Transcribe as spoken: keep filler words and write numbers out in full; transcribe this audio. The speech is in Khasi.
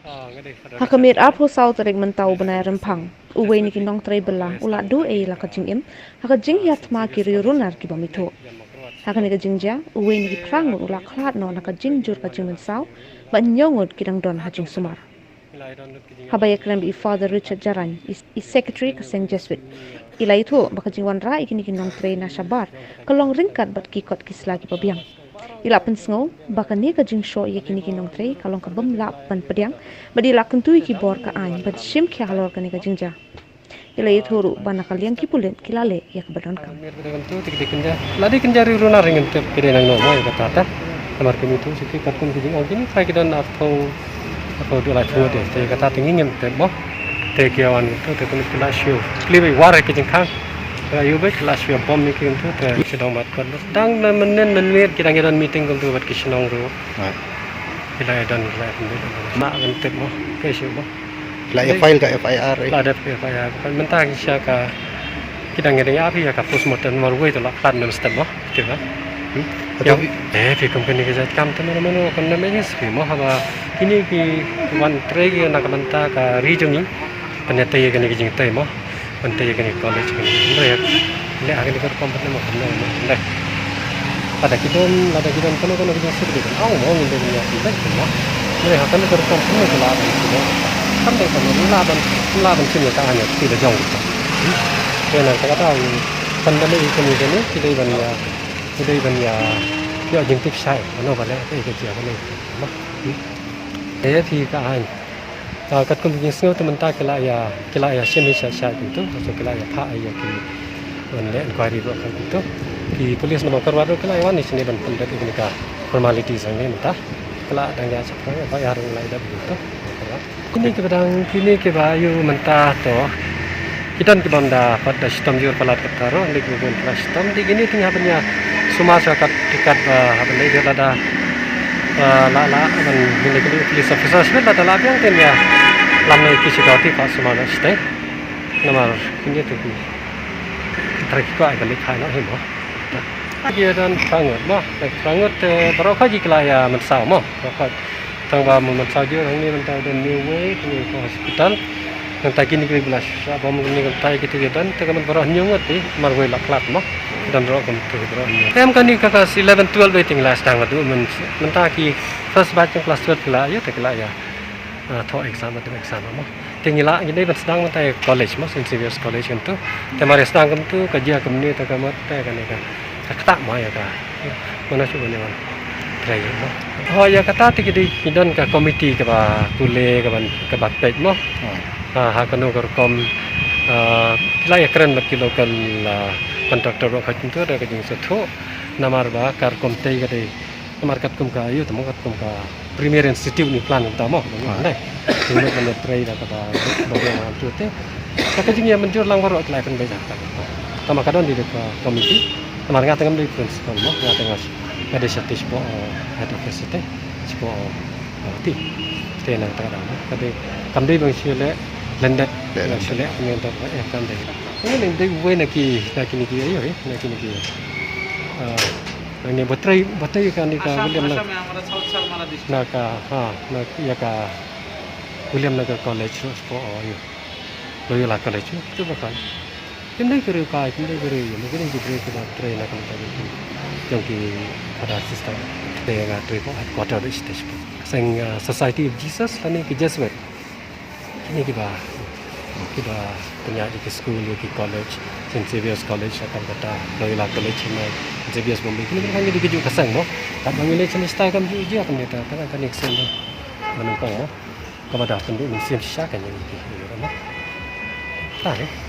Ha ka miet arphew saw tarik mynta u bnai Rymphang, uwei na ki nongtrei bylla u la duh ei la ka jingim ha ka jinghiar thma ki riewrunar ki bym ithuh. Ha kane ka jingjia, uwei na ki phra ngut u la khlad noh na ka jingjur ka jingmynsaw, bad hynñiew ngut ki dang don ha jingsumar. Haba ïakren bad i Father Richard Jarain, i, i secretary ka seng Jesuit, i la ïathuh ba ka jingwanrah ïa kine ki nongtrei na shabar ka long ryngkat bad ki kot ki sla kiba biang. I la pynsngew ba kane ka jingshoh ïa kine ki nongtrei ka long ka bym lah ban pdiang, bad i la kyntu ïa ki bor ka aiñ ban shim khia halor kane ka jingjia. I la ïathuh ruh ba na ka liang ki pulit ki la leh ïa kaba donkam. Mir ba dei kyntu te ki dei kynja. La dei kynja riewrunar ngin tip ki dei nangno mo ïa kata te. Namar ki mih tu sha ki katkum ki jingong kine trai ki don arphew, arphew dei laiphew de. Te ïa kata te ngi ngim tip mo. Te ki wan kyntu te kine ki la shu. Kli ba i war ki jingkhang. Ki la ïoh ba ki la shu bom ïa ki kyntu te ki dang bad bad. Dang na mynnin mynmiet ki dang ïa don meeting kyntu bad ki shnong ruh. Ki la ïa don ki la ïa pynbit. Ma ngin tip mo. Ke shu mo. La ïa file ka F I R, eh. La dep ka F I R. Kan mynta ki sha ka ki dang ïa dang ïa phi ïa ka postmortem namar wei to la khlad mem step mo. Kiti ba. Hmm? Ïa, eh, phi kum kane ka jait kam te mano mano kan na mejis phi mo haba kini ki wan trei ki na ka mynta ka ri jong ngi. Kan ïa tei ïa kane ka jingtei mo. Ban tei ïa kane ka college kane ka hynrei leh ha kane ka rukom pat ne mo, hynrei mo, hynrei. Lada ki don, lada ki don kano kano ka jingsuk dei ban ong mo, ngin dei ban ïa pynbeit mo. Hynrei ha kane ka rukom pat ne ki lah ban pynbeit. Kam dei kano, lah ban, lah ban shim ïa ka aiñ ïa ka kti la jong kita. Hmm? Te nangta kata, pan da leh ïa kane kane, ki dei ban ïa, ki dei ban ïa, ïa jingtip shai, kano ba leh, eh, ka jia kane. Mo. Hmm? Ïa phi ka aiñ. Ah, katkum ki jingsngew te mynta ki la ïa, ki la ïa shim hi shai shai kumtu, so ki la ïa phah ïa ki ban leh inquiry ruh kumtu. Ki police na Mawkyrwat ruh ki la ïa wan hi shane ban pynbeit ïa kane ka formalities hangne mynta. Ki la dang ïa shah pynbeit ïa ring la ïa dep kumtu. Kine kiba dang, kine kiba ïoh mynta to. Ki don ki bym da pat da shitom jur palat kata ruh, lei kiba bun ki la shitom. Dei kine teng haba ïa sumar sha kat, kat ba haba lei jur lada. Ah, la, la, ban, kine, kine police officer sibit lada la biang te ïa lam ne ki security pat sumar na shatei. Namar kine te ki trai ki kwah ban leit phai noh hi mo. Ki don phra ngut mo, phra ngut, eh, baroh khoit ki la ïa mynsaw mo, baroh khoit. Tang ba mynsaw jur hangne mynta don New Way, New Way hospital. Nangta kine ki la shah bom kine nangta kito ki don, te ka mut baroh hynñiew ngut hi, namar wei la khlad mo. Don baroh kumtu baroh hynñiew. Em kane ka class eleven, twelve wei te ngi la sdang haduh myn-, mynta ki first batch jong class twelve ki la ïa, te ki la ïa. Ah, thoh exam, haduh exam mo. Te ngi la, ngi dei ban sdang mynta ïa college mo, Saint Xavier's College kumtu. Te mar ïa sdang kumtu, ka jia kumne te ka mut, te kane ka. Ka ktah mo ïa ka. Mano shuh kane mo. Trai mo. Ho ïa kata te ki dei ki don ka committee kaba pule kaba, kaba peit mo. Ha, ha kano ka rukom, ah, ki la ïa kren bad ki local, ah, contractor ruh ha kumtu da ka jingsngewthuh. Namar ba ka rukom tei ka dei. Namar katkum ka ïoh tamo katkum ka Premier Institute ni plan tamo. Dei. Ki mut ban trei da kaba ba ïa ngan tu te. Ka ka jingïa mynjur lang baroh ki la pynbeit da kata. Tama ka don dei ka committee. Namar nga te ngam dei principal mo, nga te nga, nga dei sha te shapoh, eh, head office te, shapoh, eh, ti. Te nangta ka dang, ka dei, kam dei ban shu leh, lyndet, ban shu leh, kumne nangta, eh, kam dei. Ngi dei uwei na ki, na kine ki, ïoh, eh, na kine ki, eh, nangta ba trei, ba trei kane ka William na, na ka, ha, na, ïa ka William Nagar College, shapoh, oh, ïoh. Loyola College, tu ba ka. Kim dei ka riew kai, kim dei ka riew ïa, ma ki dei ki briew kiba trei na ka bynta jong ki, jong ki Father Sister. Te nga trei hapoh headquarter ba shatei shapoh. Seng, uh, Society of Jesus lane ki Jesuit. Kine kiba, kiba pynïaid ïa ki school, ïa ki college, Saint Xavier's College ha Kolkata, Loyola College ha Mumbai, Saint Xavier's Bombay. Kine kiba ki dei kajuh ka seng mo. Katba ngi leit shane shatai kam ju jia kam dei ta, ta, ta, ta, next sem mo. Ba nyngkong mo. Kaba da pynduh mynsiem shisha ka ngi ki, ki, ki, mo. Ta, eh.